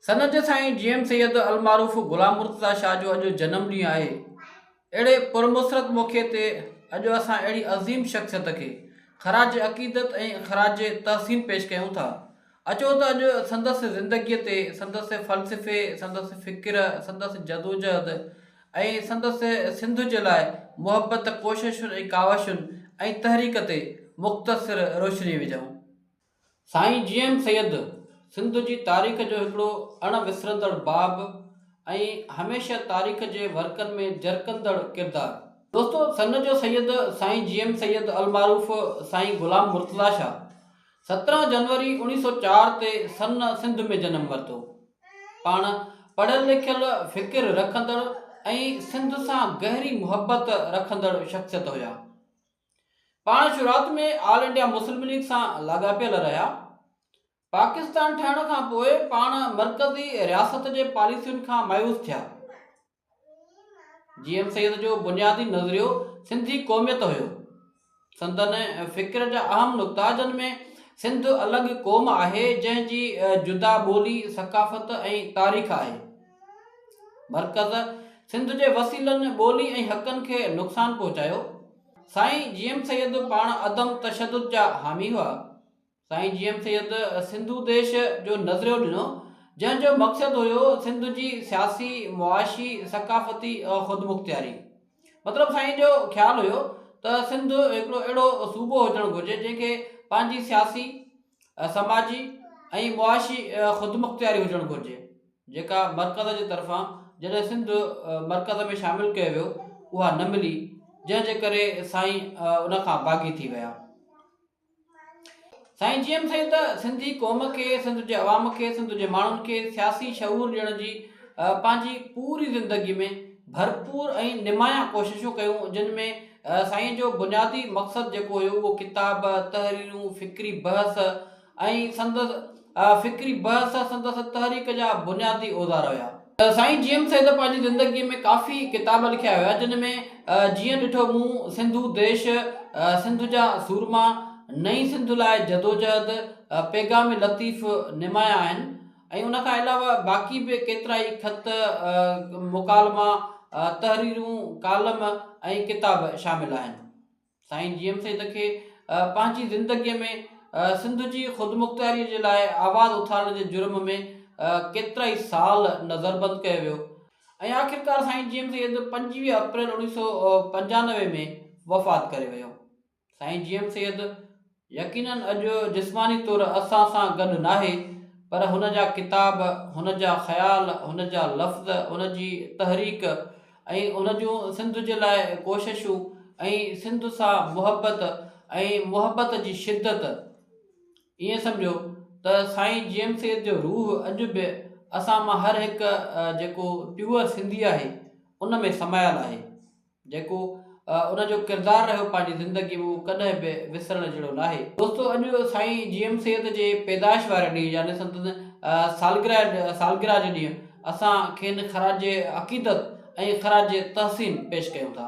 سنت سائين جي ايم سيد المعروف غلام مرتضيٰ شاهه جو اڄ جنم ڏينهن آهي. اهڙي پرمسرت موقعي تي اڄ اسان اهڙي عظيم شخصيت کي خراج عقيدت ۽ خراج تحسين پيش ڪيون ٿا. اچو ته اڄ سندس زندگيء تي، سندس فلسفي، سندس فڪر، سندس جدوجهد ۽ سندس سنڌ جي لاء محبت، ڪوششن ۽ ڪاوشن ۽ تحريڪ تي مختصر روشني وجهون. سائين جي ايم سيد سنڌ جي تاريخ جو هڪڙو اڻ وسرندڙ باب ۽ هميشه تاريخ جي ورقن ۾ جرڪندڙ ڪردار. دوستو سن جو سيد سائين جي ايم سيد المعروف سائين غلام مرتضيٰ شاهه 17 جنوري 1904 تي سن سنڌ ۾ جنم ورتو. پاڻ پڙهيل لکيل، فڪر رکندڙ ۽ سنڌ سان گهري محبت رکندڙ شخصيت هيا. پاڻ شروعات ۾ آل انڊيا مسلم ليگ سان لاڳاپيل رهيا. پاڪستان ٺهڻ کان پوء پاڻ مرڪزي رياست جي پاليسين کان مايوس ٿيا. جي ايم سيد جو بنيادي نظريو سنڌي قوميت هيو. سندن فڪر جا اهم نقطا جن ۾ سنڌ الڳ قوم آهي جنهن جي جدا ٻولي، ثقافت ۽ تاريخ آهي. مرڪز سنڌ جي وسيلن، ٻولي ۽ حقن کي نقصان پهچايو. سائين جي ايم سيد پاڻ عدم تشدد جا حامي هئا. سائين جي ايم سيد سنڌو ديش جو نظريو ڏنو، جنهن جو مقصد هيو سنڌ جي سياسي، معاشي، ثقافتي خودمختياري. مطلب سائين جو خيال هيو ته سنڌ هڪڙو اهڙو صوبو هجڻ گهرجي جنهن کي پنهنجي سياسي، سماجي ۽ معاشي خودمختياري هجڻ گهرجي، جيڪا مرڪز جي طرفان جڏهن سنڌ مرڪز ۾ شامل ڪيو ويو اها نه ملي، جنهن جي ڪري سائين ان کان باغي ٿي ويا. سائين جي ايم سيد سنڌي قوم کي، سنڌ جي عوام کي، سنڌ جي ماڻهن کي سياسي شعور ڏيڻ جي پنهنجي پوري زندگي ۾ ڀرپور ۽ نمايان ڪوششون ڪيون جن ۾ سائين جو بنيادي مقصد جيڪو هيو اهو ڪتاب، تحريرون، فڪري بحث ۽ سندس فڪري بحث سندس تحريڪ جا بنيادي اوزار هيا. سائين جي ايم سيد پنهنجي زندگيء ۾ ڪافي ڪتاب لکيا هيا جن ۾ جيئن ڏٺو مون سنڌو ديش، سنڌ جا سورما، نئين سنڌ لاء جدوجهد، پيغام لطيف نمايان آهن ۽ ان کان علاوه باقي به ڪيترائي خط، مڪالما، تحريرون، ڪالم ۽ ڪتاب شامل آهن. سائين جي ايم سيد کي پنهنجي زندگيء ۾ سنڌ جي خودمختياريء جي لاء آواز اٿارڻ جي جرم ۾ ڪيترائي سال نظربند ڪيو ويو ۽ آخرڪار سائين جي ايم سيد 25 اپريل 1995 ۾ وفات ڪري ويو. سائين جي ايم سيد يقينن اڄ جسماني طور اسان سان گڏ ناهي پر هن جا ڪتاب، هن جا خيال، هن جا لفظ، هن جي تحريڪ ۽ هن جون سنڌ جي لاء ڪوششون ۽ سنڌ سان محبت ۽ محبت جي شدت ائين سمجهو ته سائين جي ايم سيد جو روح اڄ به اسان مان هر هڪ جيڪو پيوئر سنڌي آهي ان ۾ سمايل آهي. جيڪو ان جو ڪردار رهيو پنهنجي زندگي ۾ اهو ڪڏهن به وسرڻ جهڙو ناهي. دوستو اڄ سائين جي ايم سيد جي پيدائش واري ڏينهن يعني سندن سالگرهه سالگرهه جي ڏينهن اسان کين خراج عقيدت ۽ خراج تحسين پيش ڪيون ٿا.